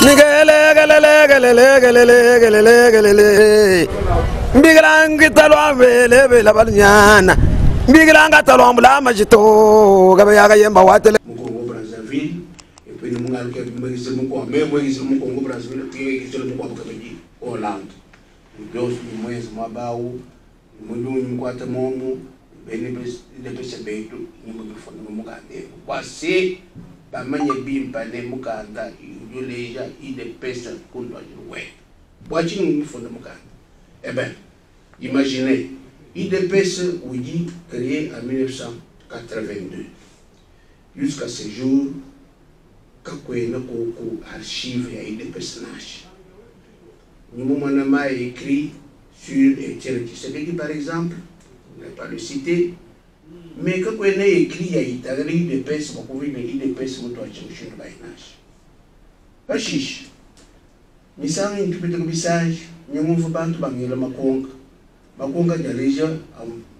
Nigelegelelegelelegelelegelele mbigilangitalwambelebela balunyana mbigilangatalwambula majito gabayagayemba watele. Mu Congo Brazzaville et puis mungaluke mwegise mukwa me mwegise mu Congo Brazzaville mwegise mukwa kabidi Hollande byonso mwezi mwabawu mulunyi mukwata momu bene lepesa betu nyuma bifuna mukanda kwase bamanye bimpa ne mukanda yuleja UDPS kundwa we bwachini mufunda mukanda. Eh ben, imaginez, UDPS udi créé en 1982 jusqu'à ce jour kakwena ku archive ya UDPS nash nyuma m'a écrit sur Etienne Tshisekedi par exemple, je ne vais pas le citer, mais quand on a écrit ya itagari UDPS bakuvine UDPS mutu achimushindu bainash pashishe misango intupita kubisaje nyumva bantu bangela makonga makonga jaleja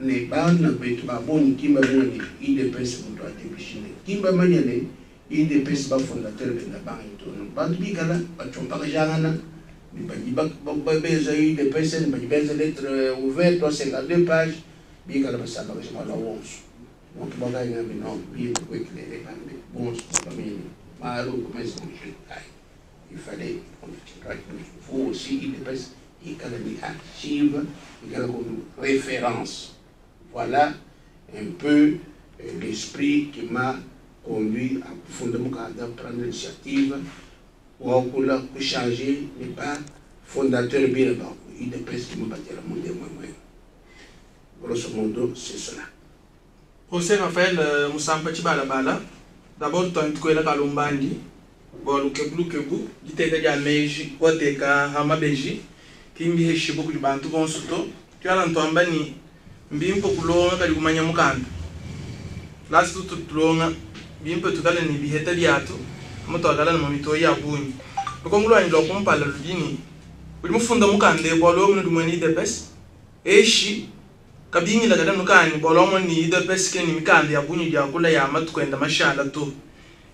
ne bana betu babonyi kimba bene UDPS mutu atibishine kimba manya ne UDPS ba fondateur benda bangi to bantu bikala bachombaka jangana ni ba beza UDPS ni ba benza lettre ouverte 352 pages bikala basamba kashimala wonso donc bagaya bino bi ko éclairer bambe bon famille maru commence il fallait il faut aussi UDPS ikala ni archive ikala comme référence. Voilà un peu l'esprit qui m'a conduit à fonder mukanda, prendre l'initiative pour changer n'est pas fondateur bien UDPS qui m'a bâti le monde moi. Grosso modo, c'est cela. José Raphaël Musampa Tshibalabala, d'abord tuantukwela kalumbandi bwa lukebu lukebu diteka dia meji wateka hamabeji kimbi heshibu kuli bantu bonso to twala ntwamba ni mbimpo kulonga kali kumanya mukanda lasi tutulonga bimpe tukale ni biheta byatu mutwakala na mamito ya bunyi lukongo lwa kumpala ludini uli mufunda mukanda bwa lo munu dumweni UDPS eshi kabingila kada nukani bwa lo ni UDPS kene mikanda ya bunyi ya kula ya matukwenda mashala to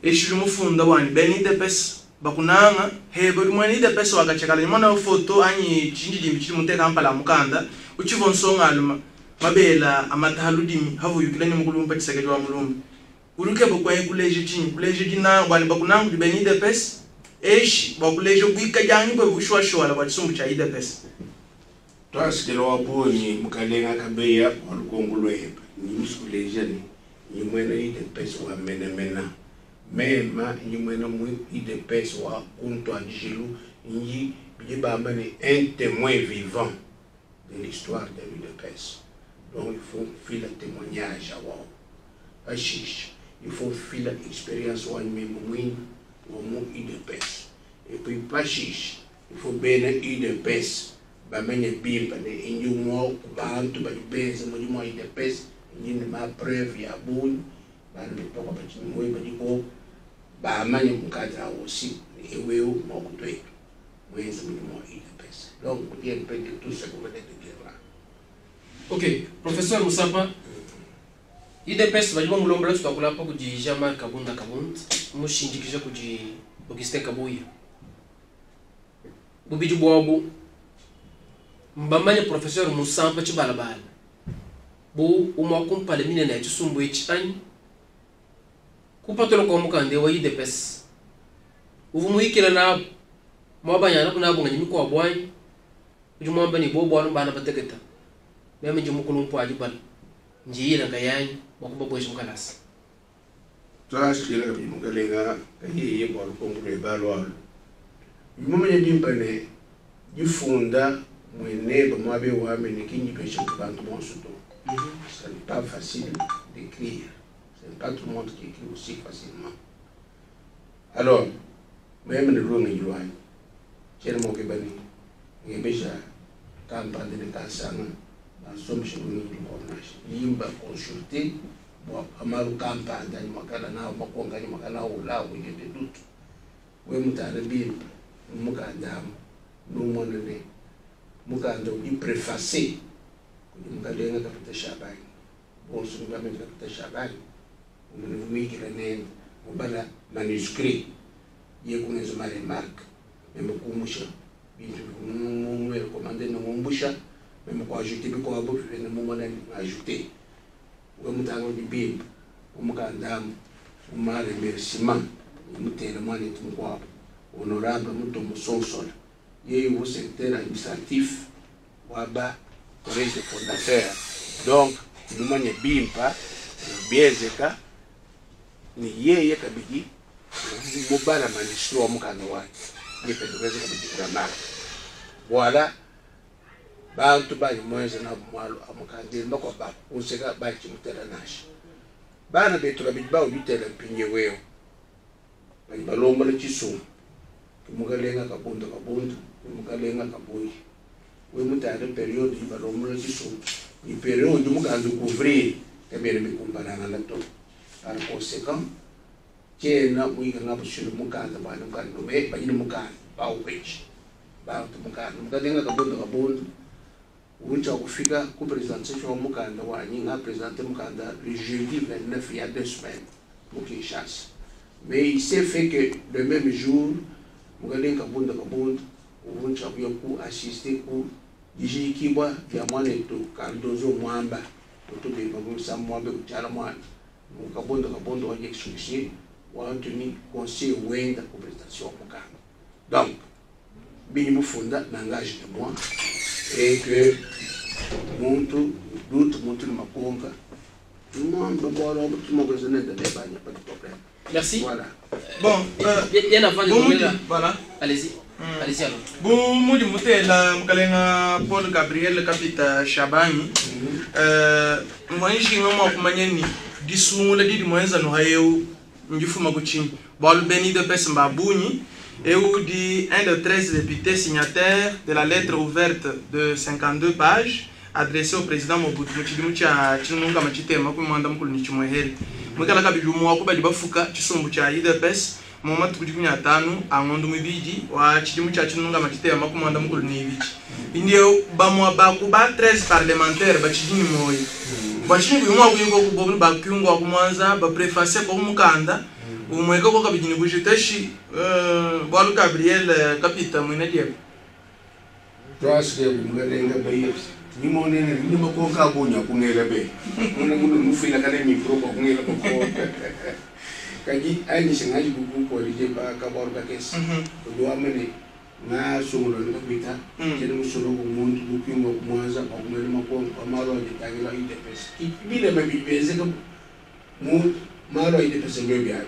eshi mufunda wani beni UDPS bakunanga hebe dumweni UDPS wakachakala nyuma foto anyi chinji dimbi muteka mpala mukanda uchivonsonga aluma mabela amatahaludimi havuyukila ni mukulumpa Tshisekedi wa mulumba uluke bokwa kuleje chinyi kuleje dina wani bakunanga di beni UDPS eshi bakuleje kuika jangi bwe bushwashwala bwa chisumbu cha UDPS. Twasikela wabonyi mukalenga kabeya walukongo lweba ni musukuleje ni nyimwena UDPS wa menemena mema nyimwena mu UDPS wa kuntwa jilu nyi bibamba ni un témoin vivant de l'histoire de l'UDPS. Donc il faut faire le témoignage à wao ashish il faut faire l'expérience wa meme mwini wa mu UDPS et puis pashish il faut bena UDPS bamenye bimpa ne injumo kubantu balibenza mulimu wa UDPS nyine ma preuve ya bunyi bantu toko bachimwe baliko bamanye mukadra aussi eweyo mokutwetu mwenza mulimu wa UDPS. Donc bien peu de tout ce que vous venez de dire là. Ok, professeur Musampa, UDPS bali bamulombola tutakulapa kudi Jean-Marc Kabunda Kabund mushindikisha kudi Augustin Kabuya bubidi bwabu mbamanye professeur Musampa Tshibalabala bu umwakumpale minene ya tshisumbu etshi anyi kupatula kwa mukande wa UDPS uvu muikila nabo mwabanyana kunabonganya mikwabu anyi udi mwamba ni bobo anu bana bateketa meme ndi mukulumpu adibala njiyila nkayanyi bakubabwesha mukalasa. Twashikila kabidi mukalenga kayiye bwa lukongo lweba lwalo bimumanye bimpa ne difunda mweneba mwabe wamene kinyi pesha bantu bonso to. Ce n'est pas facile d'écrire. Ce n'est pas tout le monde qui écrit aussi facilement. Alors, même le lungi lwanyi chene mokebani ngebesha kampande ne kansanga basomshe lungi lukona yimba consulter bwa amaru kampande ni makala na makonga ni makala ula wengete dutu we mutare bimpa mukanda numona ne mukanda udi préfacé kudi mukalenga kapita Shabani bonso ngame kapita Shabani umunivumikira nene mubala manuscrit ye kungenza ma remarque. Meme kumusha bintu bivua recommande ne ngumbusha, meme kuajouter bikuabu bivua mumona ngajouter. We mutanga udi bimpe mumukanda amu mu remerciement mutele mwanetu mukuabu honorable Mutombo Sonsola, yeye uvua secrétaire administratif wa ba collège de fondateur. Donc mumanye bimpa bienzeka ni yeye kabidi mubala manuscrit wa mukanda wanyi yependekeza kabidi remarque. Voilà bantu bali mwenze na mwalo amukandile mbako ba kunseka bachimutela nashi bana betu kabidi bawo bitela mpinye wewe bali balombola chisumbu kimukalenga kabunda kabunda kimukalenga kabuyi we mutale periode balombola chisumbu ni periode mukanzu couvrir kabere mikumbananga na to. Par conséquent tena mwika ngabushilo mukanda bana mukanda me bayini mukanda bawupechi bantu mukanda mukalenga kabunda kabunda unja kufika ku présentation wa mukanda wanyi nga présenter mukanda le jeudi 29 il y a 2 semaines mu Kinshasa. Mais il s'est fait que le même jour mukalenga kabunda kabunda unja kuya ku assister ku dijikibwa vya mwanetu Cardozo Mwamba utubimba musa Mwambe kuchala mwana mukabunda kabunda wa expliquer wa Anthony conseil wenda ku présentation wa mukanda. Donc bini mufunda n'engage de moi et que muntu lutu muntu ni makonga mwamba bora mutu nenda lebanya pas de problème. Merci. Voilà. Bon, bien avant de bon, donner la... voilà. Allez-y. Allez-y alors. Bon, mudi mutela mukalenga Paul Gabriel Kapita Shabani. Mwanyishi ngomwa kumanya ni disungula didi mwenza no hayeu ngifuma kuchini. Balu beni de pes mbabunyi et où dit un de 13 députés signataires de la lettre ouverte de 52 pages adressée au président Mobutu muchidimu cha chinunga machitema kumanda mukulu ni chimwehele. Mwikala kabili umwa kubali bafuka chisumbu cha UDPS mu matuku dikumi na tano angondo mibidi wa chidimu cha chinunga machitema kumanda mukulu ni ibichi. Indio bamwa baku ba 13 parlementaires bachidini moyo. Bachini kuyumwa kuyuko kubobni bakyungwa kumwanza ba préface ko mukanda. Umweka ko kabijini kujiteshi Bwalu Gabriel Kapita mwine diebo. Twasike mugalenga bayi. Nimonene ni makonka bonya kungela be. Mona muno mufila kana micro ko kungela ko. Kaji ani singaji buku ko rije ba ka bor ka kes. Ko amene na sungulo ni kapita. Kene musolo ko muntu bukingo kumwanza ko ngela makonka malo jitagila UDPS. Kibile mabibeze ko mu malo UDPS ngwe bya.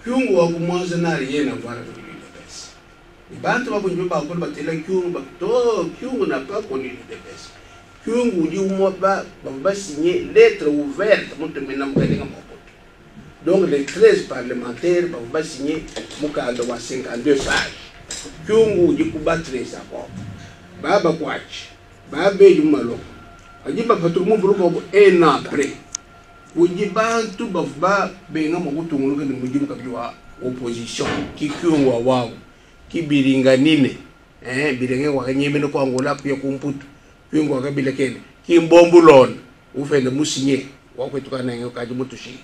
Kyungu wa kumwanza nari yena vara ko UDPS. Ni bantu babunjwe ba ko batela kyungu ba to kyungu na pa ko ni UDPS. Kyungu di umwa ba ba signer lettre ouverte muntu mena mukalenga makoto. Donc les 13 parlementaires ba ba signer mukanda wa 52 pages. Kyungu di kuba 13 accord. Baba kwachi. Babe jumaloko. Ajiba patrumu bruko un an après. Uji bantu bavuba benga mokutunguluka ni mujimu kabili wa opposition kikyungwa wao kibiringanine birenge wakanyembe no kwangola kuya kumputu kyungwa kabile kene kimbombulona ufende musinye wakwetukana nge kaji mutushi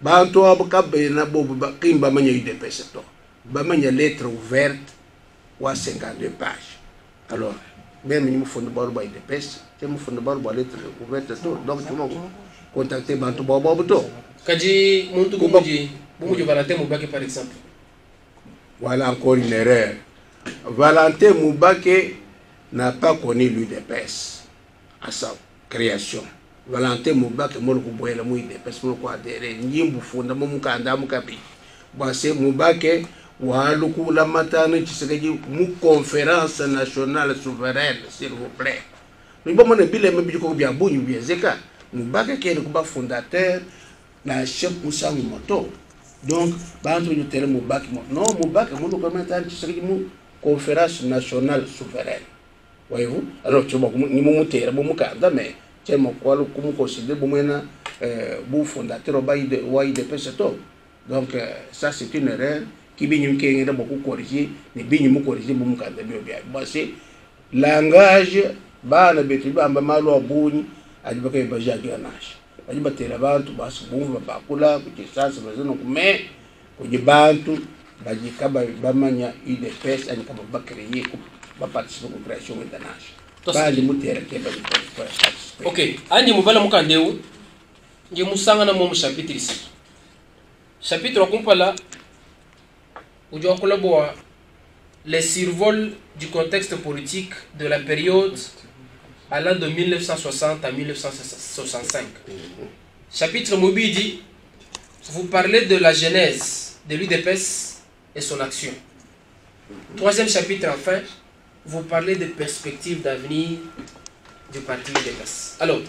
bantu abo kabena bobo bakimba manya UDPS to bamanya lettre ouverte wa 52 pages. Alors même ni mufundo baro ba UDPS te mufundo baro ba lettre ouverte to donc tu m'as contacter bantu bobo to kaji muntu bumuji bumuji Valentin Mubake par exemple. Voilà encore une erreur. Valentin Mubake n'a pas connu l'UDPS à sa création. Valentin Mubake molo kuboyela mu UDPS molo ko adere nyimbu funda mu mukanda mukapi. Base Mubake walukula matano Tshisekedi mu conférence nationale souveraine s'il vous plaît. Mais bon mon bile mbi ko bia bunyu biezeka Mubake qui est le fondateur la chef Moussa Moto. Donc bantu ñu télé Mubake non Mubake mo ko matano Tshisekedi mu conférence nationale souveraine. Voyez-vous? Alors tu vois ni mu mutera mu mukanda mais tu mo ko ko considérer bu mena bu fondateur ba ide wa UDPS to. Donc ça c'est une erreur qui binyu kenge beaucoup corriger ni binyu mu corriger bu mukanda bio bia. Parce langage bana betu bamba malo abunyi ajibaka bajaji anash. Ajibatera bantu basi bumva bakula kuchisasa bazino kume kujibantu Badi kabayi bamanya UDPS anyi kabavua ba cree ba participer ku creation wenda nansha. Bandi mutela ke badi participer. Ok, andi mubala mukanda eu ndi musangana momu chapitre isatu. Chapitre wa kumpala udi wakula bua le survol du contexte politique de la période allant de 1960 à 1965. Chapitre muibidi, vous parlez de la genèse de l'UDPS et son action. Troisième chapitre enfin, vous parlez des perspectives d'avenir du parti UDPS. Alors,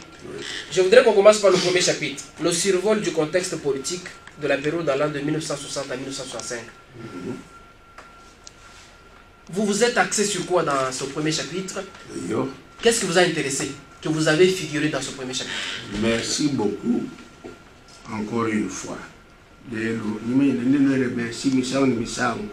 je voudrais qu'on commence par le premier chapitre, le survol du contexte politique de la période allant de 1960 à 1965. Vous vous êtes axé sur quoi dans ce premier chapitre? Yo. Qu'est-ce qui vous a intéressé, que vous avez figuré dans ce premier chapitre? Merci beaucoup, encore une fois. Lelo, ndi remercie misangu ni misangu.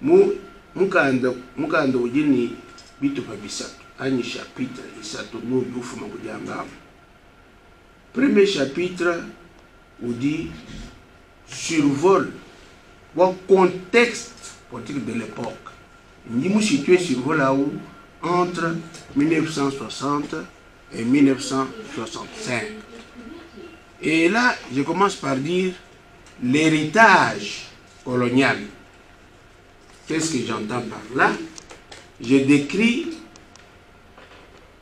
Mu mukanda mukanda udi ni bitupa bisatu anyi chapitre isatu mu udi kujangamo. Premier chapitre udi survol wa contexte politique de l'époque. Ndi mu situé survol au entre 1960 et 1965. Et là, je commence par dire l'héritage colonial. Qu'est-ce que j'entends par là? Je décris,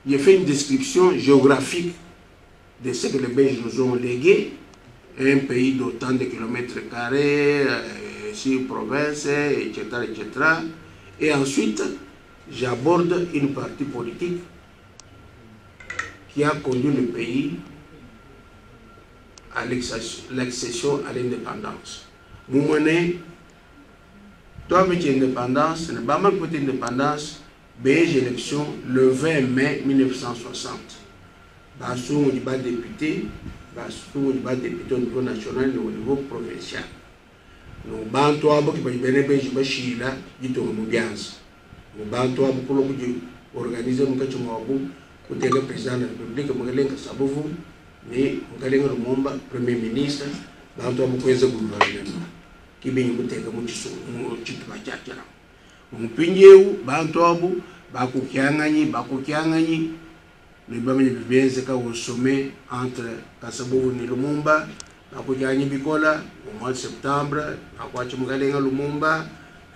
je fais une description géographique de ce que les Belges nous ont légué, un pays d'autant de kilomètres carrés, 6 provinces, etc., etc. Et ensuite, j'aborde une partie politique qui a conduit le pays à l'accession à l'indépendance. Moumoné, toi avec l'indépendance, le Bama côté indépendance, Belge élection le 20 mai 1960. Bassou, on dit pas député, Bassou, on dit pas député au niveau national et au niveau provincial. Donc, bantu abo ki bene belge bashila ditonga mu byanza. Donc, bantu abo kulo kuji organiser mukachi mwabu kuteka président de la République mukalenga Sabuvu ni mukalenga Lumumba premier ministre, bantu abo kuenza gouvernement. Kibenyi kuteka mu chisu mu chituba chachara. Mpinjeu bantu abo bakukyanganyi bakukyanganyi ni bamenye bibenze ka au sommet entre Kasavubu ni Lumumba bakukyanyi bikola au mois de septembre bakwachi mukalenga Lumumba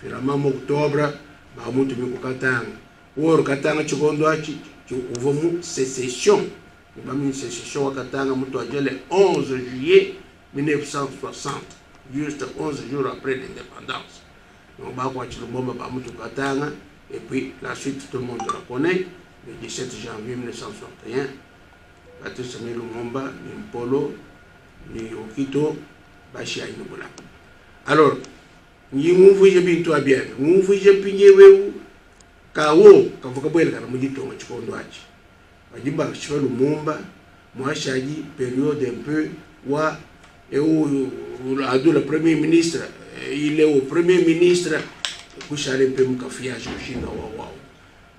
finalement en octobre bamutu mikukatanga woro katanga chikondo achi uvo mu sécession bamenye sécession wakatanga mutu ajele 11 juillet 1960 juste 11 jours après l'indépendance. Donc bakwachi Lumumba bamutu katanga et puis la suite tout le monde la connaît. Le 17 janvier 1961, Patrice Emery Lumumba, ni Mpolo, ni Okito, bashi ayinubula. Alors, ngimuvuje bintu abia, ngimuvuje pinye wewu, kawo, kavuka bwele kana mujitonga chikondo achi. Bajimba shifa Lumumba, mwashaji période un peu wa et où adu le premier ministre, il est au premier ministre, kushale mpe mukafiage kushinga wa wa.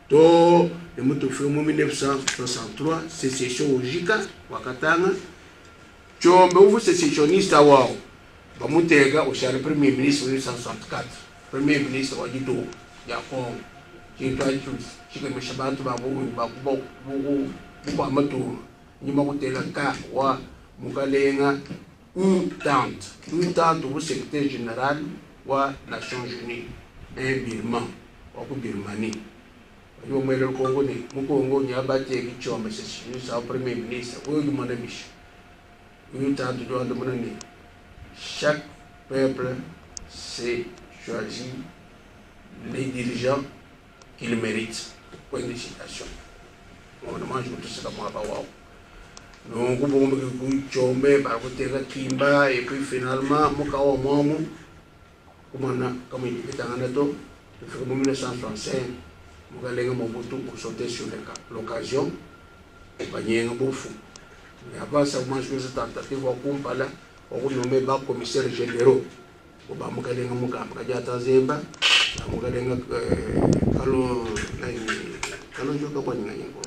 To le mutu fi mu 1963 sécession ojika wakatanga Tshombe uvu sécessionniste wao bamutega ushare premier ministre 1964 premier ministre wa ditunga ya Congo chintu acho chikemesha bantu babu babu bukwa matunga nyuma kutela ka wa mukalenga U Thant U Thant uvu secrétaire général wa Nations Unies un Birman wa ku Birmanie. Yo mwele Kongo ni mukongo nyabate kichombe sécessionniste premier ministre oyo yumana bishi U Thant do andamana ni chaque peuple s'est choisi les dirigeants qu'il mérite. Point de citation. On mange tout ça comme ça. Donc, bon, Tshombe, Barkotega, Kimba, et puis finalement, Mukawa Mwamu, comment on a, comme il est en Anato, en 1965, Mukalenga Mobutu pour sauter sur l'occasion, Banyenga Bofu. Mais avant ça, moi, je faisais tentative au Kumpala, on nommé bas commissaire généraux. Oba Mukalenga Mukamba, Kajata Zemba, Mukalenga Kalo, Kalo Joka kwa nina nyingo.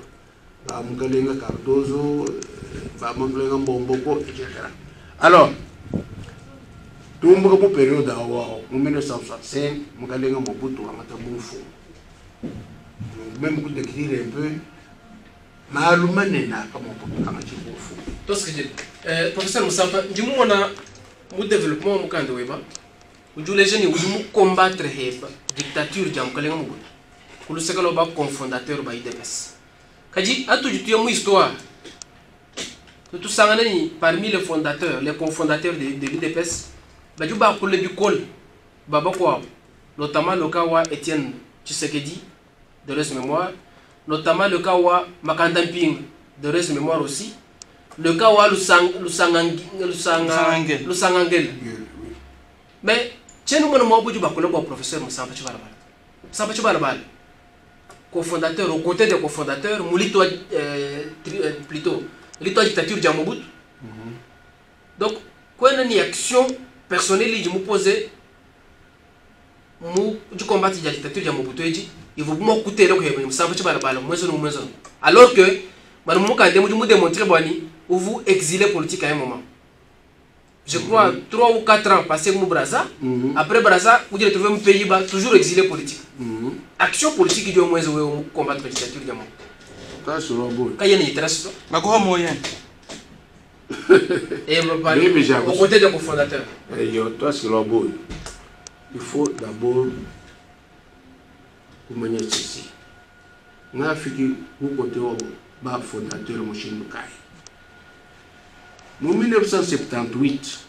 Ba Mukalenga Cardozo, ba Mukalenga Mbomboko, etc. Alors, Tumbuka mu période awo mu 1965 mukalenga Mobutu wangata bumfumu. Même kudécrire un peu malu manene aka Mobutu angachi bumfumu. Tosikije professeur Musampa, ndi mumona mu développement wa mukanda weba udi uleja ne udi mu combattre heba dictature dia mukalenga Mobutu kuluseka lwa ba cofondateur ba UDPS. Kadi atudi tuya mu histoire, tutusangana ni parmi les fondateurs, les cofondateurs de l'UDPS badi bakula bikole baba kwabo, notamment le cas wa Étienne Tshisekedi de heureuse mémoire, notamment le cas wa Makanda Mpinga de heureuse mémoire aussi, le cas wa Lusangangele. Lusangangele. Mais tshenu mwana mwa budi bakula bwa professeur Musampa Tshibalabala, Musampa Tshibalabala cofondateur, aux côtés des cofondateurs mulito plutôt lito dictature dia Mobutu. Donc kwena ni action personnelle idi mupose mu du combattre dia dictature dia Mobutu edi ivo buma kutele ko heba Musampa Tshibalabala mwezo no mwezo, alors que bana mukande mudi mu démontrer bwani uvu exilé politique à un moment, je crois 3 ou 4 ans passé mu Brazza. Après Brazza, vous retrouver mu Pays-Bas, toujours exilé politique. Action politique idi mwezo we mu combattre dictature dia Mobutu. Ça sera beau. Kayene yitraso. Bakoha moyen. Et Oui, mais j'ai aux côtés des cofondateurs. Eh, yo, toi, c'est beau. Il faut d'abord kumanya ceci. Ngafiki ku côté wa ba fondateur mushindu kai. Mu 1978,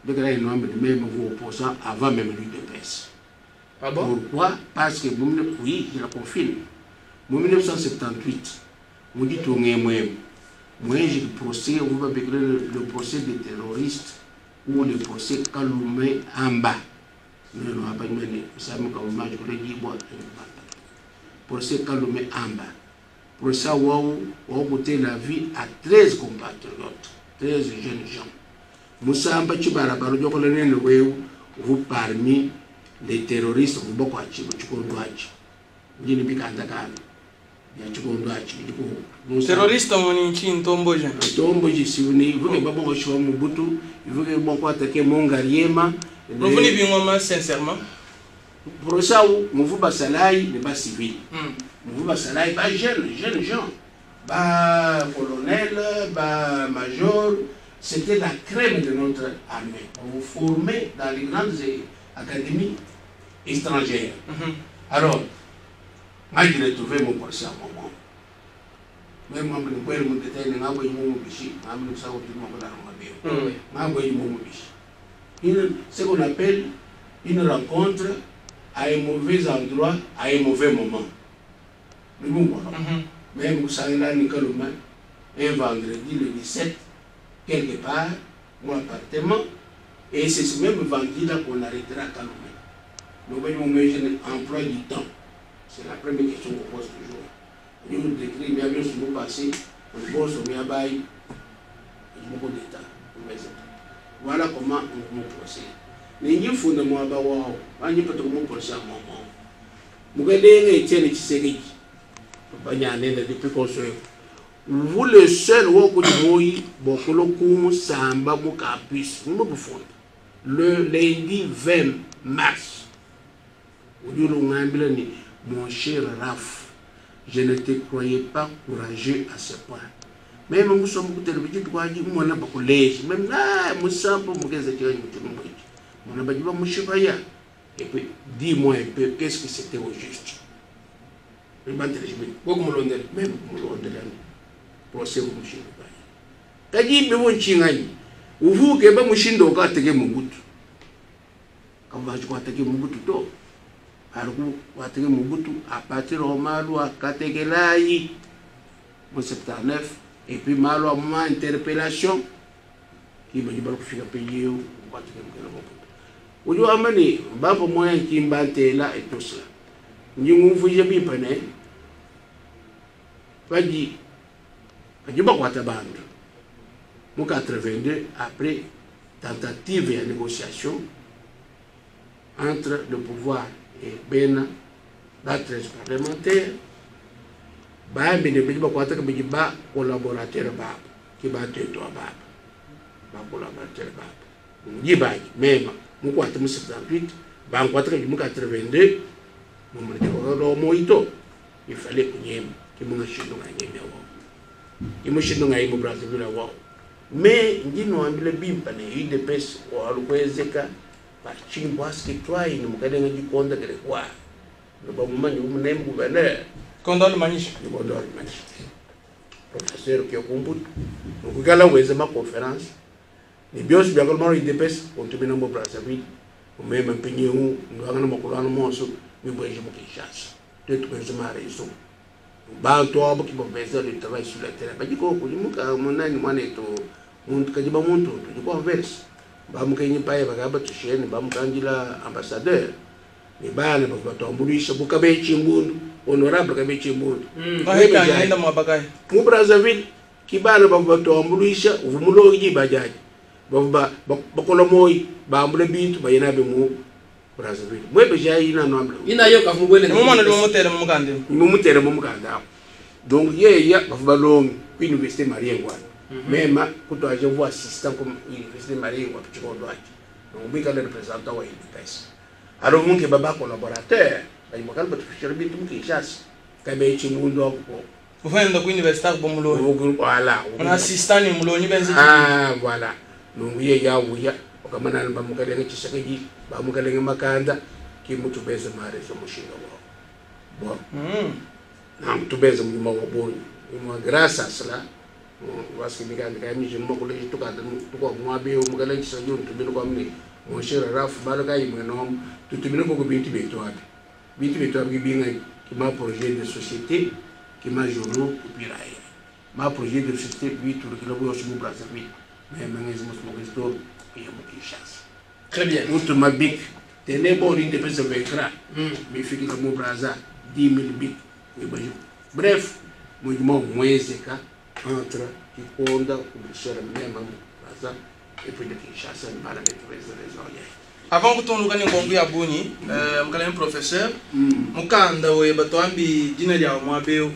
déclaré nombre de même vous opposants avant même l'UDPS. Ah bon? Pourquoi? Parce que oui, je la confirme. Mu 1978, mu dit moi j'ai procès, on va déclarer le procès des terroristes ou le procès Kalume Amba. Non, non, pas de ça me comme je l'ai dit, bon, procès Kalume Amba. Procès où on coûté la vie à 13 compatriotes, 13 jeunes gens. Moussa Amba Tshibalabala, vous parmi les terroristes, vous beaucoup à Tchibou, Tchikondo. Vous dites, ya tshikondo atshi bidi Terroriste moni nchi ntomboje. Ntomboje sivuni ivuke babongo shiwa Mobutu, ivuke bongo attaquer Mongariema. Muvuni bingoma sincèrement. Procès où muvu basalayi ne ba civil. Muvu basalayi ba jeune jeune gens. Ba colonel, ba major, c'était la crème de notre armée. On vous formait dans les grandes académies étrangères. Alors, moi, j'ai retrouvé mon procès à un moment. Même moi, je me suis dit, je suis ce qu'on appelle une rencontre à un mauvais endroit, à un mauvais moment. Même un vendredi, le 17, quelque part, mon appartement, et c'est ce même vendredi-là qu'on arrêtera Kalume. Donc, je emploi du temps. C'est la première question qu'on pose toujours. Nous décrit bien bien sur nous passer, on pose au bien bail, beaucoup d'état. Voilà comment on procède. Mais il faut que moi, on peut tout procéder à un moment. Mukelenge Etienne Tshisekedi, depuis qu'on se vous le seul wokudi bokolo kumu samba mu campus mu bufonda le lundi 20 mars. Mon cher Raph, je ne te croyais pas courageux à ce point. Même nous sommes collège, même là, nous sommes et puis, dis-moi un peu, qu'est-ce que c'était au juste? Même procès Kadi me wonchingani. Uvuke ba mushindo ka tege Mobutu. Kamba kwa tege Mobutu to. Aruku wa tege Mobutu à partir au malu a kategelai. Mo 79 et puis malu a ma interpellation qui me dit ba kufika payer ou kwa tege Mobutu. Ojo amani ba po moyen kimbante là et tout cela. Nyingu mvuje bipane. Badi Kajuba kwa tabandu. Mu 82, après tentative et négociation entre le pouvoir et Bena, la 13 parlementaire, ba bene bene ba kwata ka bene ba collaborateur ba ki ba teto ba ba collaborateur ba ngi ba même Mukuate mu 78, bankuate kabidi mu 82, bumuna moito. Il fallait kunyema. Kimunga shindu nganyemya wao. Imushindu ngayi mu Brazzaville wao. Mais ndino ambile bimpa ne UDPS walukwezeka pachimbo aski twai ni mukalenga jikonda kile kwa. Noba mumanyi umunemu gouverneur. Kondo alumanyisha. Kondo alumanyisha. Professeur Kyokumbutu. Nokukala weze ma conférence. Ni byonse byakalumaro UDPS ontumina mu Brazzaville. Umema mpinyewu ndwangana makulwana monso mibweje mu Kinshasa. Twetu ma réseau. Bantu abo kibobeza le travail sur le terrain. Bajiko kulimuka munani mwaneto muntu kajiba muntu tujiko verse. Bamukenyi paye bagaba tusheni bamukandila ambassadeur. Ni bana babatwambulisha bukabe chimbundu honorable kabe chimbundu. Baheka mwabakai. Mu Brazzaville kibana babatwambulisha uvumulogi bajaji. Baba bakola moyi bambule bintu bayinabe mu Brazzaville. Mwebe jayi ina nwambule. Ina yo kavumubwele. Mumwana ndi mumutere mumukande. Mumutere mumukanda. Donc yeya bafubalongi ku Université Marie Ngouabi. Mema kutwaje vo assistant comme Université Marie Ngouabi chikondo achi. Donc bika le représentant wa UDPS. Alors munke baba collaborateur, bali makal batu bintu mu Kinshasa. Kabe chimundo ako. Ufenda ku université bo mulonyi. Voilà. Un assistant ni mulonyi benzi. Ah voilà. Donc yeya uya okamana bamukalenga Tshisekedi, bamukalenga Makanda kimutu beze mare zo mushinga wao. Bon. Na mtubeze mlima wa boni. Mwa grâce à cela, parce que mikanda kaya miji mwa kule tukata tukwa mwabe mukalenga Tshisekedi ntubile kwa mni. Mon cher Raf baloka imwe tutubile ko bintu betu wapi. Bintu betu wapi binga ki ma projet de société ki ma journaux kupiraye. Ma projet de société bitu kila bo mu Brazzaville. Mais mangezi mo mo kristo ya mu Kinshasa. Très bien. Outre ma bic, tenez bon l'indépendance vaincra. Mais fi kila mu Brazza 10 000 bic. Bref, moi mwezeka entre Kikonda kubishara mema Brazza et puis de Kinshasa mbala de raison. Avant kutonduka ni ngongo ya bunyi, mukala professeur, mukanda we batwambi jina lya mwabeo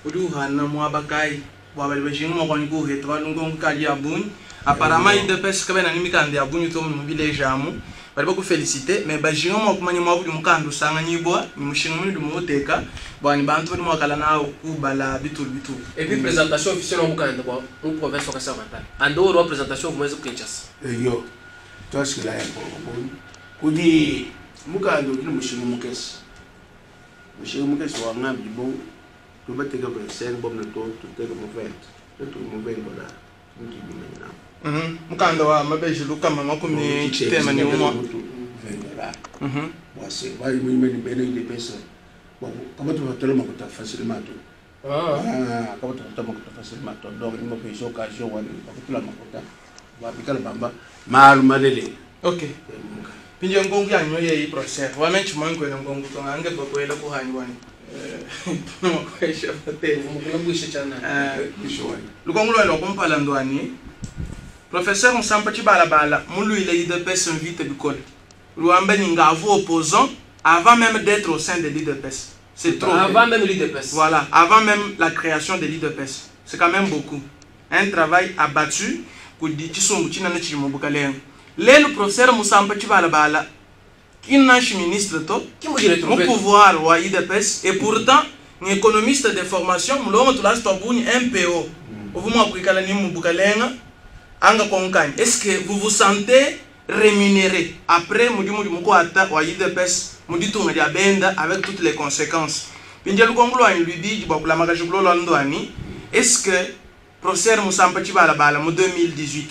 udi uhana mwabakai bwabali bajinga mwakwani kuheta balungo kali ya bunyi. Apparemment UDPS kabe na nimikanda ya bunyi to mu village amu. Bali baku féliciter mais bajinga mwakumanya mwabudi mukanda usanga nyibwa ni mushinga mundu muteka bwani bantu bali mwakala nawo kubala bitulu bitulu. Et puis présentation officielle mukanda bwa mu province wa Kasai Oriental. Ando ro présentation mwezi Kinshasa. Yo. Twasikila ya kudi mukanda udi mushinga mukesi. Mushinga mukesi wa ngambi bo tubateka 25 bom na to tuteka mo 20. Tutu mo 20 dollars. Mutu bimenya. Mukanda wa mabeji lukama makumi chitema ni umwa. 20 dollars. Bwase bali mwimeni bene ile pesa. Bon, kama tu makuta facilement tout. Ah, kama tu makuta facilement tout. Donc ni mo pesa occasion wani bakutula makuta. Wabikala bamba malu malele. Okay. Pinje ngongu ya nyoye yi professeur. Wa menchi mwangu ile ngongu to ngange bakwela kuhanyi wani. No kwesha pate. Mukula chana. Lukongo lwa kumpala ndwani. Professeur Musampa Tshibalabala mulu ile UDPS invite bikole. Luamba ni ngavu opposant avant même d'être au sein de l'UDPS. C'est trop. Avant même l'UDPS. Voilà, avant même la création de l'UDPS. C'est quand même beaucoup. Un travail abattu kudi chisumbu chinana chili mu bukalenga. Lelo professeur Musampa Tshibalabala kinashi ministre to Qui m'a dit mu pouvoir wa UDPS et pourtant ni économiste de formation mulongo tulasi twabuni MPO. Uvuma kuikala ni mu bukalenga anga konkani. Est-ce que vous vous sentez rémunéré après mudi mudi mukwata wa UDPS mudi tunga dia benda avec toutes les conséquences? Pinje lukongo lwa lubiji bwa kulamaka jikulo ndwani. Est-ce que professeur Musampa Tshibalabala mu 2018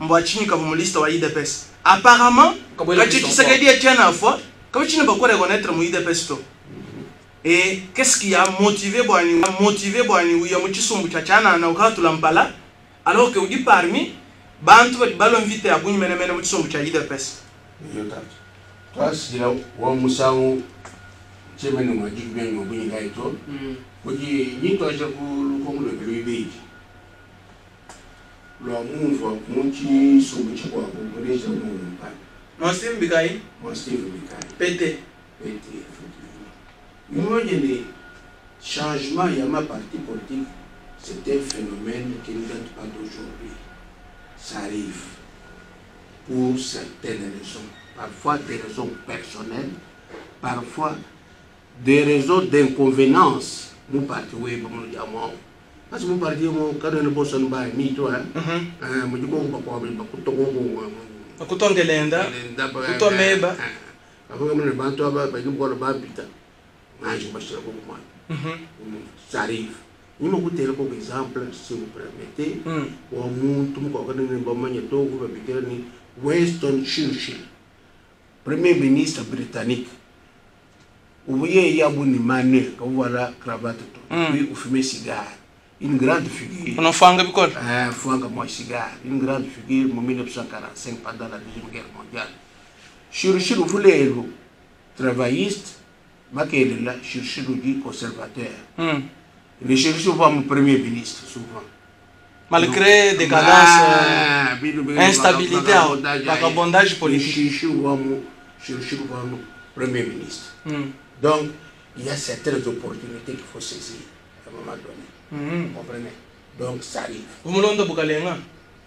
mbwa chini ka mu liste wa UDPS? Apparemment Kabwela kachi question Tshisekedi etienne fois kama chini ba ko reconnaître mu UDPS to. Et qu'est-ce qui a motivé bwani motivé bwani uya mu chisumbu cha chana na ukatula mpala alors que udi parmi bantu bali balo mvite ya bunyi mene mene mu chisumbu cha UDPS. Yo tatu. Twasikila wa musangu chemene mwaji kubya ngobunyi ngaito. Kuti nyitwaje ku lukongo lwe lwibiji. Lwa mumva muchi sumbu chikwako kuleja mumva. No Steve Bikai Mwa Steve Bikai. PT. PT effectivement. Moi, les changements il y a ma parti politique, c'est un phénomène qui ne date pas d'aujourd'hui. Ça arrive pour certaines raisons, Parfois des raisons personnelles, parfois des raisons d'inconvenance mu parti weba muno mwao. Parce que mu parti mo kana ne bosan ba mi to ha. Eh mu jiko ba ko ba kuto ko ko. Kutongelenda kutomeba. Avuga mu bantu aba ba ko ba pita. Ngaji bashira ko mwana. Ça arrive. Nyuma kutela ko exemple si vous permettez. Wa muntu mukwa kana ne bamanya to ko babikira ni Winston Churchill. Premier ministre britannique. Ubuye yabu ni mane voilà cravate to. Puis fumer cigare. Une grande figure. Unafanga bikola. Ah, fanga moi cigare. Une grande figure en 1945 pendant la Deuxième Guerre mondiale. Churchill voulait le travailliste, Makelele, Churchill dit conservateur. Le Churchill va mon premier ministre souvent. Malgré décadence, instabilité, vagabondage politique. Churchill va mon premier ministre. Donc, il y a certaines opportunités qu'il faut saisir à un moment donné. Vous comprenez? Donc, ça arrive. Vous me l'ondez bukalenga.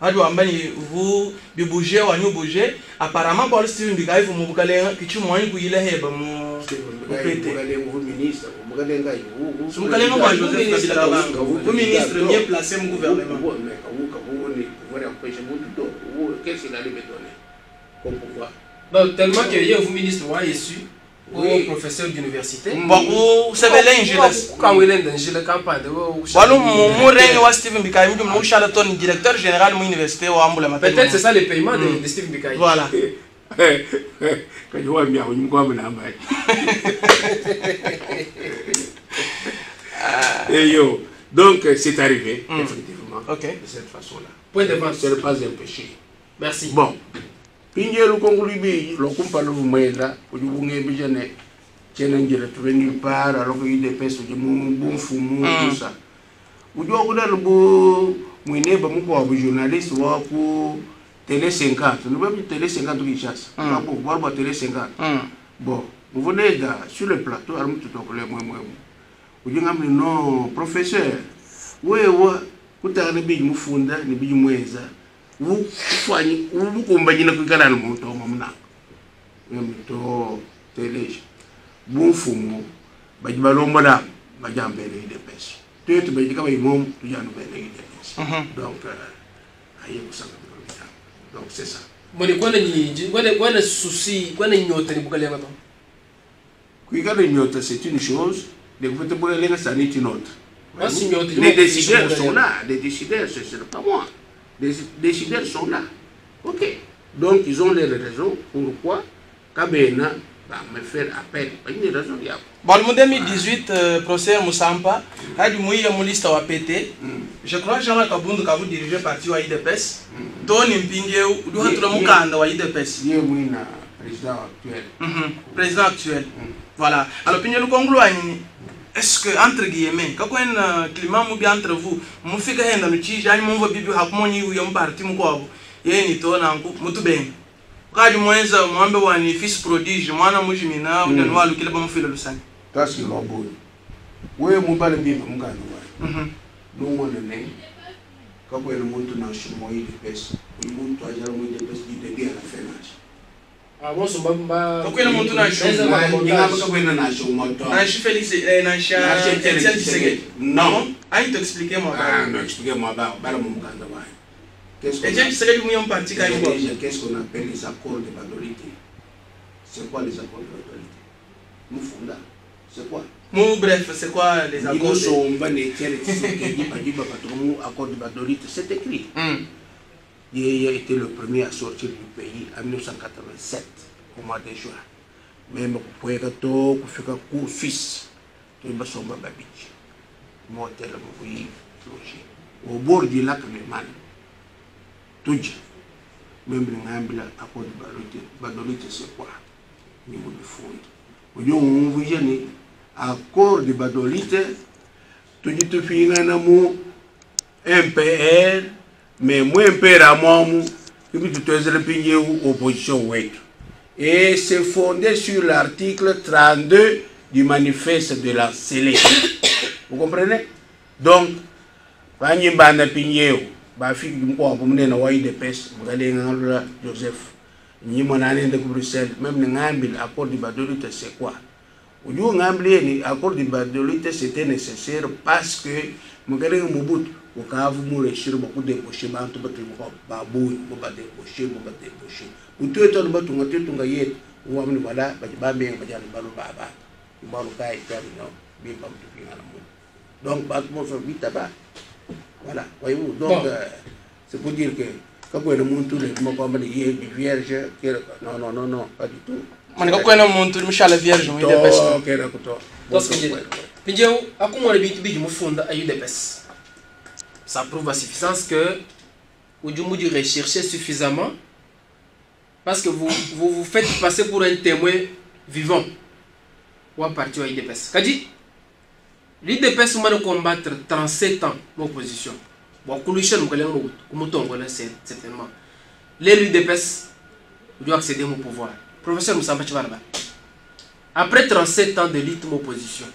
Hadi wambani vous bibouger ou nous bouger. Apparemment, pour Steven Bikayi vous bukalenga kichu moyen kuyile heba mu. Vous ministre, bukalenga vous. Mukalenga kwa Joseph Kabila Kabange. Vous ministre mieux placé mu gouvernement. Mais vous vous empêchez vous qu'est-ce qu'il allait me donner comme pouvoir? Non, tellement que hier vous ministre wa issu. Oui. Professeur d'université. Bon, c'est bien Quand il est dans la campagne, Walou murenge wa Steven Bikayi mdu mshala ton directeur général mu université wa Ambula. Peut-être c'est ça le paiement de Steven Bikayi. Voilà. Quand je vois bien, on me namba. Et yo, donc c'est arrivé effectivement. OK. De cette façon-là. Point de vente. Ce n'est pas un péché. Merci. Bon. Pinje lukongo libi lokumpa luvumwela ujubunge bijane tena njira tuve nulle part alors que UDPS uje mu bumfumu tout ça. Ujua kuda lubu mwineba muko wa journaliste wa ku Télé 50. Nous avons Télé 50 Kinshasa. Bon, voir Télé 50. Bon, vous venez sur le plateau alors tout okole mwe mwe. Ujinga mni non professeur. Wewe kutana biji mufunda ni biji mweza. Ufanyi ubukumbanyina kwikala no muntu omwe munaka mto teleje bumfumu baji balombola bajambele UDPS twetu baji kaba imom tujanu bele UDPS. Donc aye kusanga donc c'est ça. Moni kwana nyinji kwana kwana souci kwana nyota ni bukalenga to. Kwikala nyota c'est une chose, de kufuta bukalenga ça n'est une autre. Les décideurs sont là, les décideurs ce n'est pas moi. Les décideurs sont là. Ok. Donc, ils ont les raisons pourquoi Kabena va me faire appel. Il y a une raison. Bon, en 2018, procès Musampa, a dit moi, il liste à PT. Je crois que Jean-Marc Kabund, quand vous dirigez le parti à UDPS, Tony Mpingue, ou doit être le à UDPS. Il est président actuel. Président actuel. Voilà. Alors, Pingue, le Congo, est-ce que, entre guillemets, quand il y a un climat entre vous, vous faites un petit peu de bibi hakumoni uyo mparti mkwabo yeye ni tona nku mutubenga kaji mwenza mwambe wani fils prodige mwana mujimina mm. Walu kile bamufile lusani kasi lobo wewe mubale bibi mungano wa nungone ne kako ele muntu na shimo ile pesa umuntu ajala mu ile pesa du début à la fin nashi. Ah bon, somba kako ele muntu na shimo ngaba kako ele na shimo to na shi Félix na shi Etienne Tshisekedi. Non, ayi to expliquer moi. Ah non, expliquer moi ba bala munganda wa. Qu'est-ce qu'on appelle les accords de Badolite? C'est quoi les accords de Badolite? Mufunda, c'est quoi? Mou, bref, c'est quoi les accords de accords de Badolite, c'est écrit. Il a été le premier à sortir du pays en 1987, au mois de juin. Même pour faire Suisse, au bord du lac Léman. Tuji, même les Ngambila, accord de Badolite, c'est quoi? Niveau de fond. Aujourd'hui, on vous dit, accord de Badolite, tuji tu finis un mot MPR, mais moi MPR à moi, tu te fais opposition. Et c'est fondé sur l'article 32 du manifeste de la CELE. Vous comprenez? Donc, Banyibanda Pigneo. Bafiki mko hapo mnene wa UDPS mkalenga Joseph Nyimona nende ku Bruxelles, même ne ngambila accord de Gbadolite c'est quoi? Udi ungambila yeye ne accord de Gbadolite c'était nécessaire parce que Mukelenge Mobutu ukavu mu réussir bua kudebaucher bantu batudi ba bungi, mu ba debaucher, mu ba debaucher. Butuetu anu batunga tuetu nga yetu, uwa mune voilà badi bambenga badi anu balu ba ba. Balu kai tani no, bimpa mutu pingana mu. Donc bantu bonso bitaba. Voilà, voyez-vous. Donc Bon. c'est pour dire que quand on est muntu le moko mbali ye du vierge non non non non pas du tout. Manika kwena muntu mushala vierge mu UDPS. To kera kuto. Tosikidile. Mpindieu akumona bintu bidi mufunda a UDPS. Ça prouve à suffisance que udi mudi rechercher suffisamment parce que vous, vous vous faites passer pour un témoin vivant wa parti wa UDPS. Kadi l'UDPS mane combattre 37 ans m'opposition. Bon, kuluisha mukalenga Mobutu, kumutongola certainement. L'élu UDPS doit accéder au pouvoir. Professeur Moussamba Tchibalaba, après 37 ans de lutte m'opposition,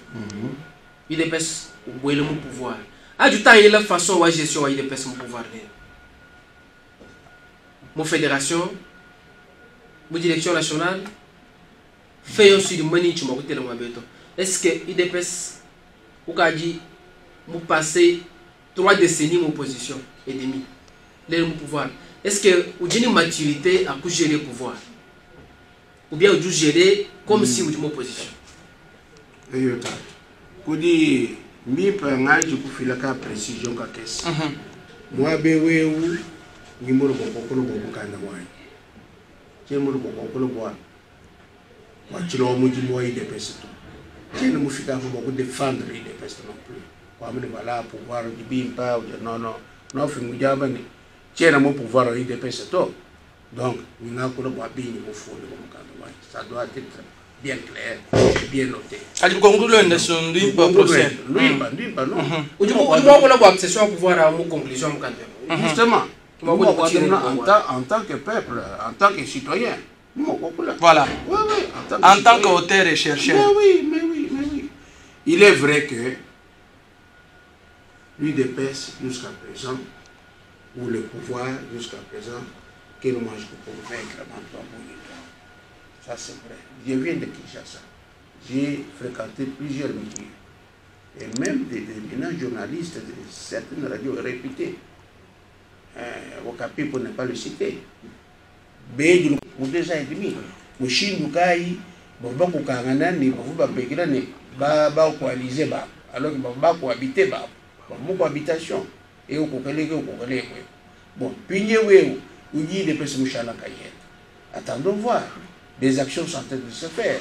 UDPS au le pouvoir. A du temps, il y a la façon de gestion de l'UDPS au pouvoir. Mon fédération, mon direction nationale, fait aussi du money tu m'as coûté le beto. Est-ce que UDPS, ou qu'a dit, nous passer 3 décennies m'opposition et demi, le pouvoir. Est-ce que vous avez une maturité à gérer le pouvoir? Ou bien vous gérer comme si vous étiez en opposition? Eyota. Kudi mbipa ngaji kufila ka précision ka kesi. Mwa bewewu ngimoro bokokolo bokanda wanyi. Chemoro bokokolo bwa. Kwa chilo muji mwa UDPS to. Chene mufika hapo boko défendre UDPS non plus. Kwa mene bala pouvoir di bimpa ou non non. No fingu ni. Chene mo pouvoir UDPS to. Donc ngakolo bwa binyi mufunde bokanda wanyi. Ça doit être bien clair, bien noté. Adi conclure ndeso ndimpa procès. Ndimpa, ndimpa non. Udi mwa kwa accession au pouvoir à mon conclusion mukanda. Justement. Nous, en tant que peuple, en tant que citoyen, nous, voilà. Oui, oui, en tant qu'auteur et chercheur. Mais oui, mais oui, mais oui. Il est vrai que l'UDPS jusqu'à présent, ou le pouvoir jusqu'à présent, que nous mangeons pour vaincre Ça c'est vrai. Je viens de Kinshasa. J'ai fréquenté plusieurs milieux. Et même des éminents journalistes de certaines radios réputées. Okapi pour ne pas le citer. Bédou, pour 2 ans et demi. Mushindukai, Boboko Kanganani, Bobuba Begrane, Baba coalisé, alors que Baba cohabité, Baba cohabitation. Et au Kokele, au Kokele. Bon, Pigné, où il y a des personnes Attendons voir. Des actions sont en train de se faire.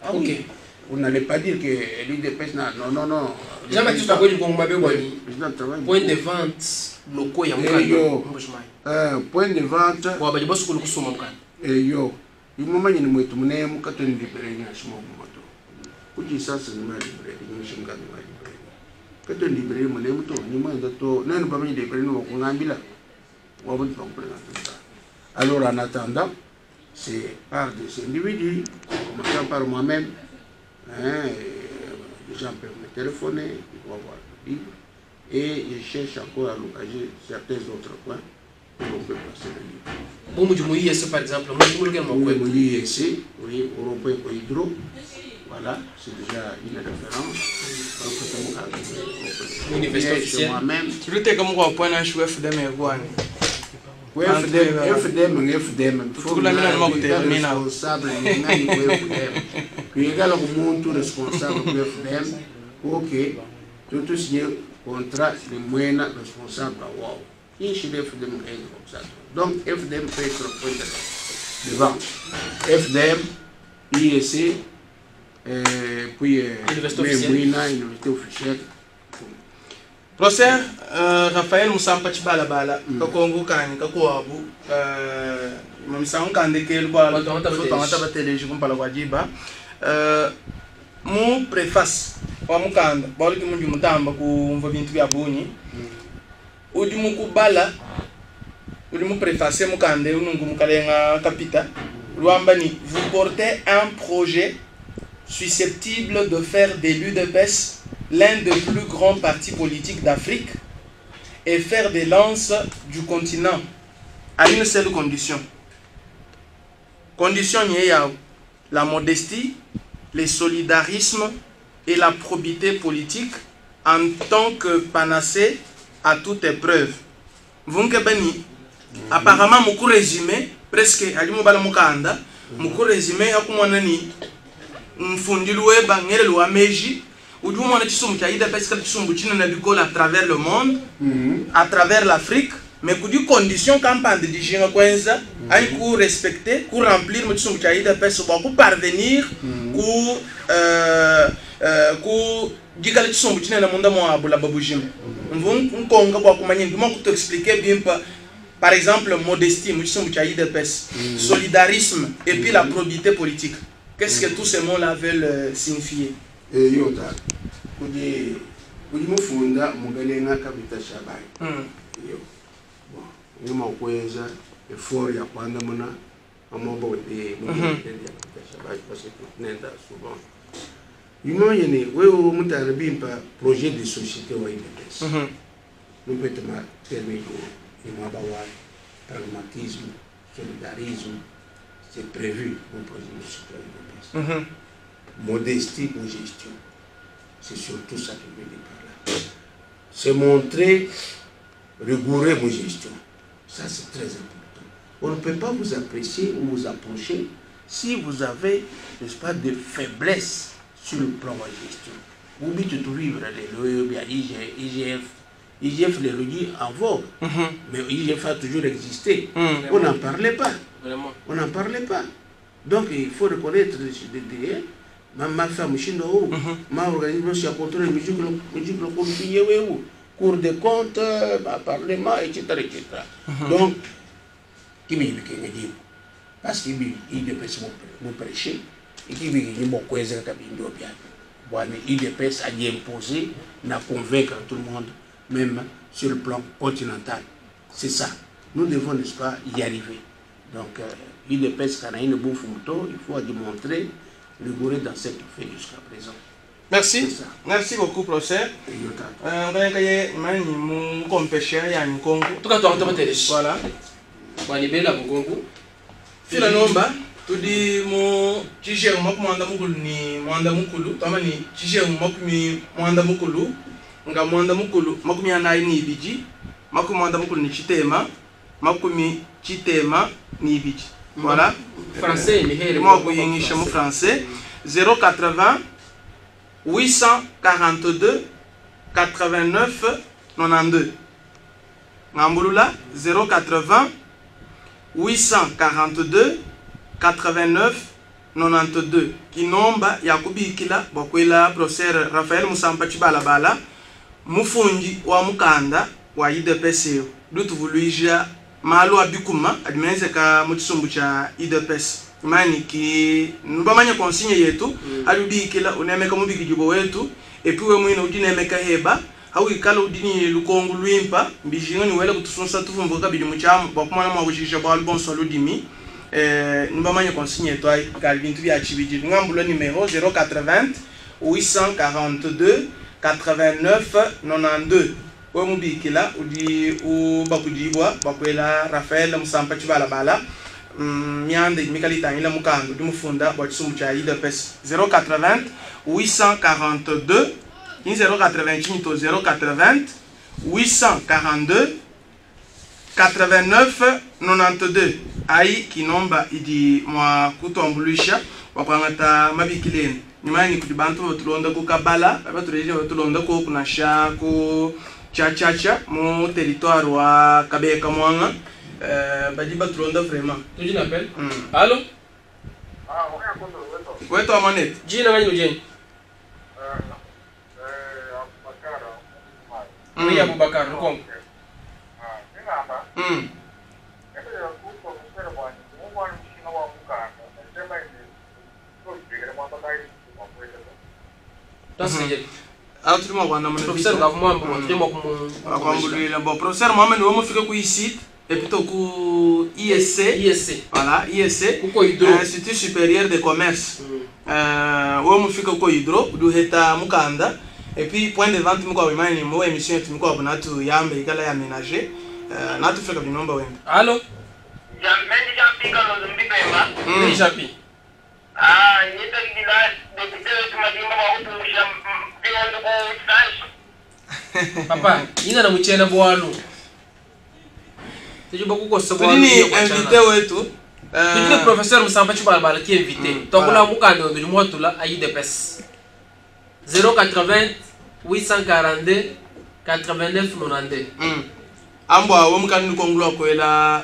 Ah ok. Oui. Vous n'allez pas dire que l'UDPS, non, non, non. Jean-Baptiste Point de vente locaux, il y a un point de vente. Et yo, il m'a dit que je suis libéré, je suis libéré. Ça, c'est libéré, je suis libéré. Quand on libéré, je suis libéré, Alors en attendant, c'est par des individus, commençant par moi-même, hein, les gens peuvent me téléphoner, ils vont avoir le livre, et je cherche encore à localiser certains autres coins où on peut placer le livre. Bon, moi, je par exemple, moi, je suis oui, au rond-point Hydro, voilà, c'est déjà une référence. Université officielle. Moi-même. Tu veux comme quoi, point un chef de mes voix. FDM, FDM, FDM. Responsable, FDM. Égal responsable FDM. Ok. Tout signé contrat de moyen responsable. Wow. FDM comme ça. Donc FDM peut être point de vente. FDM, IEC, puis université officielle. Professeur Raphaël Musampa Tshibalabala, kakongo kani kakuabu, mamisango kandekelu bwa tongata bateleji kumpala kwa jiba. Mu préface wa mukanda, bali ki mundu mutamba kumva bintu bya bunyi. Udi mukubala, udi mu préface mukande unungu mukalenga kapita. Luamba ni vous portez un projet susceptible de faire de l'UDPS l'un des plus grands partis politiques d'Afrique et faire des lances du continent à une seule condition. Condition nye yawu, la modestie, le solidarisme et la probité politique en tant que panacée à toute épreuve. Mvunke bani apparemment muku résumé presque ali mubala mukanda muku résumé akumona ni mfundilu weba ngelelu wa meji udi umona tshisumbu tshia UDPS kala tshisumbu tshinene bikole à travers le monde, à travers l'Afrique, mais kudi condition kampande dijinga kwenza anyi ku respecter, ku remplir mu tshisumbu tshia UDPS bua ku parvenir ku ku dikala tshisumbu tshinene munda mua bulaba bujima. Mvu nkonga bua kumanya ndi mua kutu expliquer bimpe. Par exemple, modestie, mu tshisumbu tshia UDPS, solidarisme et puis la probité politique. Qu'est-ce que tous ces mots-là veulent signifier? Eyo tata, kudi kudi mufunda mukalenga Kabita Shabai. Iyo bon nyuma kuweza effort ya kuandamana amomba wende ya Kabita Shabai parce que nenda souvent yimanye wewe mutana bimpa projet de société wa UDPS. Nous peut ma terme yo imaba wa pragmatisme, solidarisme, c'est prévu mon projet de société wa UDPS. Modestie ou gestion, c'est surtout ça que je veux dire par là. C'est montrer rigoureux vos gestion. Ça, c'est très important. On ne peut pas vous apprécier ou vous approcher si vous avez, n'est-ce pas, des faiblesses sur le plan de la gestion. Vous dites tout vivre, les lois, bien IGF. IGF les lois en vogue. Mais IGF a toujours existé. On n'en parlait pas. Vraiment. On n'en parlait pas. Donc il faut reconnaître les ma femme Shindo, ma organisation qui a contrôlé musique, musique, le Cour des comptes, parlement, etc., etc. Donc, qui me dit parce qu'il UDPS m'a prêché, et qui me dit mon coisin qui a bien. Bon, UDPS a imposé, n'a convaincre tout le monde, même sur le plan continental. C'est ça. Nous devons, n'est-ce pas, y arriver. Donc, UDPS, quand il y a une bouffe moto, il faut démontrer rigoureux dans ce qu'il fait jusqu'à présent. Merci. C'est ça. Merci beaucoup, professeur. Et yo tata. Ngaye mani mu kompesha ya nkongo. Tuka tuwa muteleshi. Voilà. Bwani bela mugongo. Fila nomba tudi mu chije makumi mwanda mukulu ni mwanda mukulu tama ni chije makumi mwanda mukulu nga mwanda mukulu 42 42 ni chitema 62. Voilà. Français ni here. Mwa kuyingisha mu français 080 842 89 92. Ngambulula 080 842 89 92. Kinomba ya kubikila bakwela professeur Raphaël Musampa Tshibalabala mufundi wa mukanda wa UDPS dutuvuluija malu abikuma adimenze ka mu tshisumbu tshia UDPS. Imani ki nubamanya consigne yetu alubikila unemeka mubikijibo wetu et puis we mwine udinemeka heba hawikala udini lukongo lwimpa mbijinga ni wele kutusunsa tuvumbuka kabili muchamu bakumana mwa kushisha bwa bonso ludimi nubamanya consigne yetu ai kali bintu bya chibiji ngambula numéro 080 842 89 92. We mubikila udi ubakujibwa bakwela Raphaël Musampa Tshibalabala mianda mikali tangila mukando udi mufunda bwa tshisumbu tshia UDPS 080 842 080 to 080 842 89 92. Ai kinomba idi mwa kutuambulisha wakwangata mabikileni nyumani kuti bantu batulonda ku kabala batureje batulonda ku kunasha ku cha mu territoire wa Kabeka Mwanga badi batulonda vraiment. Tuji na appel. Allo? Ah, okay, kondo weto. Weto amonet. Jina ngani ujeni? Abubakar. Oui, Abubakar, Lukongo. Ah, ngamba. Ebe kuko kusera bwani, umwana mshina wa mukanda. Sema hivi. Kwa mwamba kai kwa kweli. Tasije. Atulima kwa namna. Professeur Gavumwamba, mwa kumu akwambulwila bon professeur Mohamed wo mufika ku ICIT et plutôt ku ISC. ISC. Voilà, ISC. Kuko hydro. Institut supérieur de commerce. Wo mufika ku hydro duheta mukanda et puis point de vente mukwa wimani mo émission yetu mukwa bonatu yambe ikala ya ménager. Natufika binomba wembe. Allo? Mm. Japi. Papa, ina na muchena bwalu. Tujuba kukosa bwalu. Tudi ni invité wetu. Tudi ni professeur Musampa Tshibalabala qui est invité. Tokula mukanda ndi mwatula a UDPS. 080 842 89 92. Ambwa wo mukanda ndi kongulwa kwela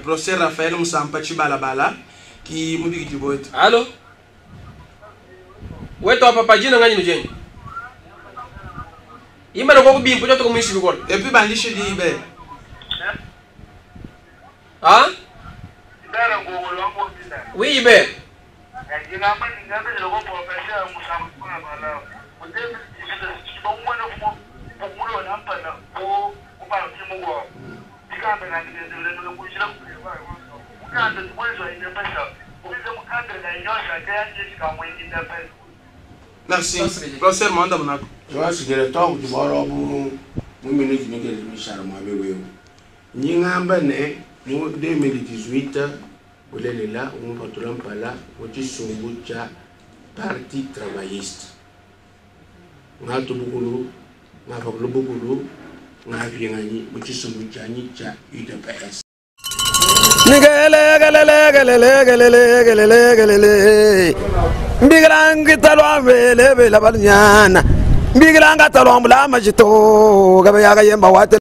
professeur Raphaël Musampa Tshibalabala ki mubikidi wetu. Allo? Wetu hapa papa jina ngani mjengi? Imba na kwa kubimpo joto kumuishi bikola. Et puis bandishe dibe. Ah? Oui, Ibe. Merci. Professeur Mwanda Munako. Twasigire twakutubwala bu mu minute nikezi mishara mwabe wewe. Nyingamba ne mu 2018 bulelela umupatula mpala mu chisumbu cha Parti Travailliste. Ngatubukulu, ngapakulu ngapinganyi mu chisumbu chanyi cha UDPS. Nigele gele gele gele gele gele gele. Mbigilanga talwa vele vele balinyana. Mbigilanga talwa mulama jito gabe yaga yemba wate.